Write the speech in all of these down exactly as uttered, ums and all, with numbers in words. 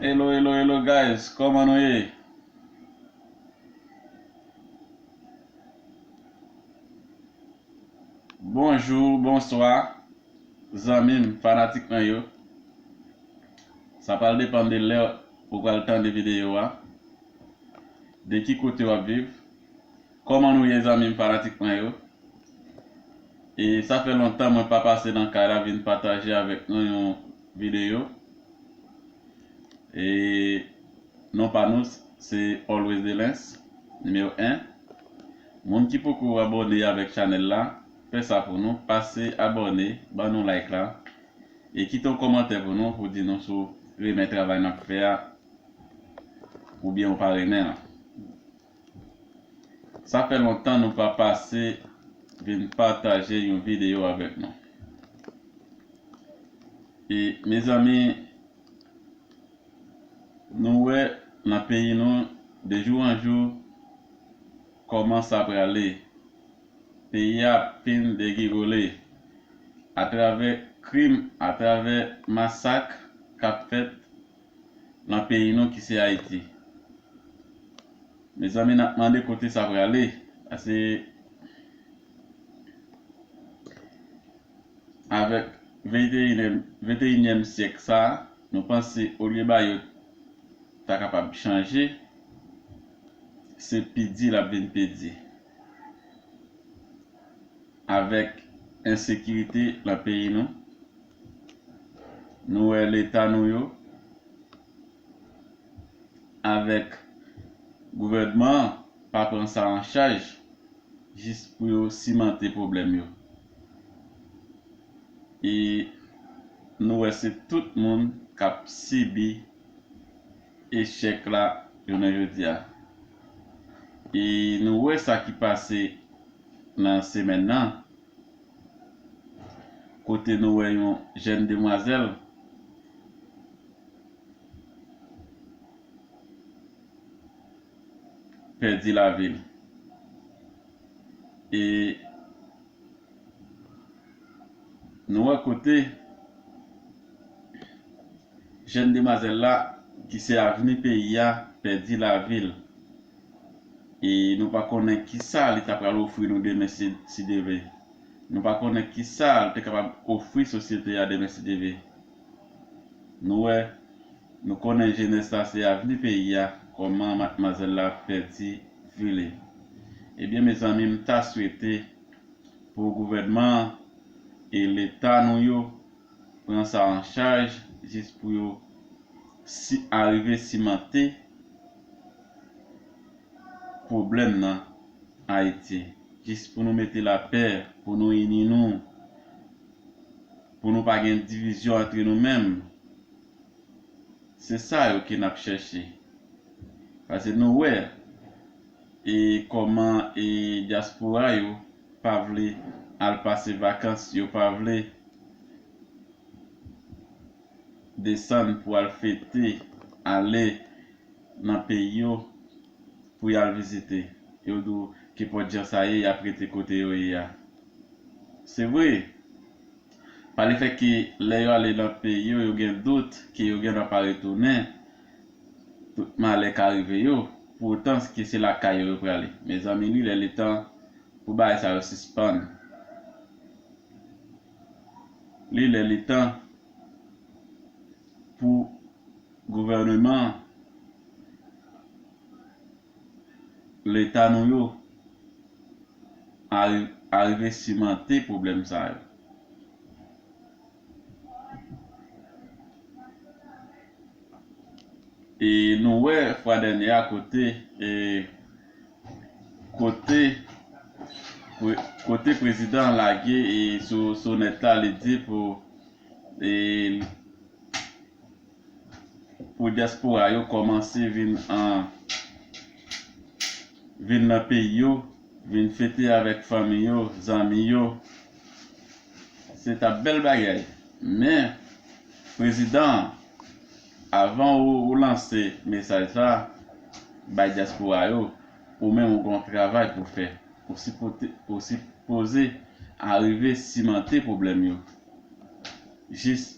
Hello, hello, hello, guys, kòman nou ye? Bonjou, bonswa, zanmi m, fanatik mwen yo. Sa pral depann de lè ou pral tande videyo a, de ki kote w ap viv. Kòman nou ye, zanmi m, fanatik mwen yo? E sa fè lontan mwen pa pase nan kay la vin pataje avèk nou yon videyo. E non pa nou, se Always Delens, nimewo en. Moun ki poko abòne avèk chanèl la, fè sa pou nou, pase abòne, ban nou like la, e kite yon kòmantè pou nou, pou di nou si w renmen travay n ap fè a, oubyen ou pa renmen an. Sa fè lontan nou pa pase vin pataje yon videyo avèk nou. E, mezanmi, nou wè nan peyi nou, de jou an jou, kòman sa prale. Peyi a ap fin degigole atravè krim, atravè masak k ap fèt nan peyi nou ki se Ayiti. Mezanmi, n ap mande kote sa prale. Paske avèk venteyinyèm, venteyinyèm syèk sa a, nou panse olye bagay yo ta kapab chanje, se pi di l ap vin pi di. Avèk ensekirite nan peyi nou, nou wè leta nou yo, avèk gouvènman an pa pran sa an chaj, jis pou yo simante pwoblèm yo. E nou wè se tout moun k ap sibi echèk la jounen jodi a. E nou wè sa ki pase nan semèn nan, kote nou wè yon jèn demwazèl pèdi lavi l. E nou wè kote jèn demwazèl la, ki se avni peyi a, pèdi lavi l. E nou pa konnen kisa li ta pral ofri nou demen si, si Dye vle. Nou pa konnen kisa li te kapab ofri sosyete a demen si Dye vle. Nou wè, nou konnen jenès la se avni peyi a, kòman madmwazèl la pèdi vi li. Ebyen, mezanmi, m ta swete pou gouvènman an e leta nou yo pran sa an chaj jis pou yo si, arive simante pwoblèm nan Ayiti. Jis pou nou mete lapè, pou nou ini nou, pou nou pa gen divizyon antre nou menm. Se sa yo ke n ap chèche. Paske nou wè, e kòman, e dyaspora yo pa vle al pase vakans, yo pa vle desann pou al fete, ale nan peyi yo pou y al vizite. Yo di w kenpòt jan sa ye, y ap rete kote yo ye a. Se vre, pa lefètke lè yo ale nan peyi yo, yo gen dout ke yo gen dwa pa retounen, tout malè ka rive yo, poutan ke se lakay yo yo prale. Mezanmi, li lè li tan pou bagay sa yo sispann. Li lè li tan pou gouvèneman, leta nou yo ari-, arive simante pwoblèm sa yo. E nou wè fwa dènye a kote, e, kote, pre-, kote prezidan lage, e, sou, sou nèt la, li di pou, e, pou dyaspora yo kòmanse vin an, vin nan peyi yo, vin fete avèk fanmi yo, zanmi yo. Se t ap bèl bagay. Men, prezidan, avan ou, ou lanse mesaj sa bay dyaspora yo, ou menm ou gen yon travay pou fè. Ou sipote-, ou sipoze arive simante pwoblèm yo. Jis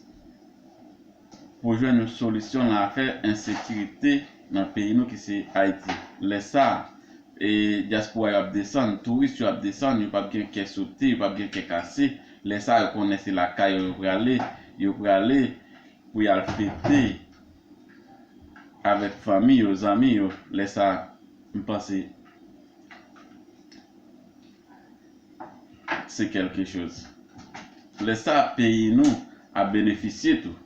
pou jwenn yon solisyon nan afè ensekirite nan peyi nou ki se Ayiti. Lè sa a, e, dyaspora yo ap desann, touris yo ap desann, yo p ap gen kè sote, yo p ap gen kè kase. Lè sa a, yo konnen se lakay yo yo prale, yo prale pou y al fete avèk fanmi yo, zanmi yo. Lè sa a, m panse se kèlke choz. Lè sa a, peyi nou ap benefisye tou.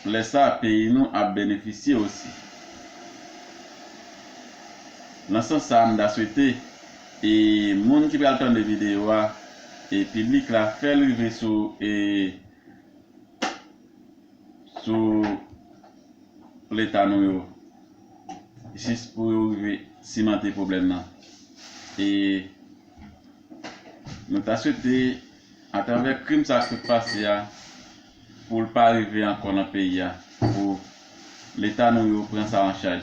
Lè sa a, peyi nou ap benefisye osi. Nan sans sa a, m ta swete, e, moun ki pral tande videyo a, e, piblik la, fè l rive sou, e, sou leta nou yo, jis pou yo rive simante pwoblèm nan. E nou ta swete, atravè krim sa k sot pase a, pou l pa rive ankò nan peyi a, pou leta nou yo pran sa an chaj.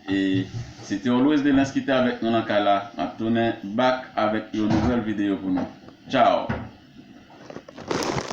E se te Always Delens ki te avèk nou nan kay la. M ap tounen back avèk yon nouvèl videyo pou nou. Tchao!